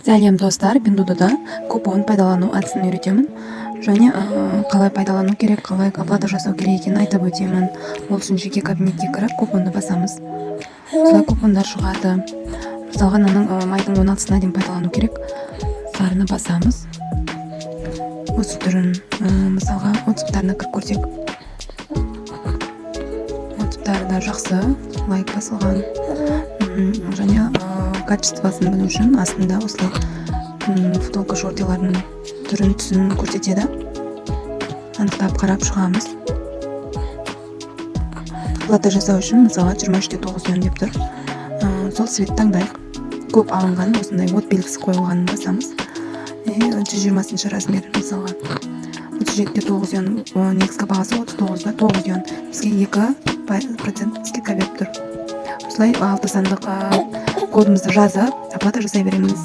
Сәлем, достар! Пиндуодуода купон пайдалану әдісін үйретемін және қалай пайдалану керек, қалай оплата жасау керек екенін айтып өтемін. Ол үшін жеке кабинетке кіріп, купонды басамыз. Осылай купондар шығады. Мысалға, мынаның майдың 16-сына дейін пайдалану керек. Сарыны басамыз, осы түрін. Мысалға, отзывтарына кіріп көрсек, отзывтары да жақсы, лайк басылған. Және качествосын білу үшін астында осылай футболка, шортилардың түрін, түсін көрсетеді. Анықтап, қарап шығамыз. Оплата жасау үшін, мысалға, 23 де 9 юан деп тұр. Сол цвет таңдайық. Көп алынған, осындай от белгісі қойылғанын басамыз. И 120-размер, мысалға, 37 де 9 юан, негізгі бағасы 39 да 9 юан. Бізге 2% скидка беріп тұр. Осылай алты сандық кодымызды жазып, оплата жасай береміз.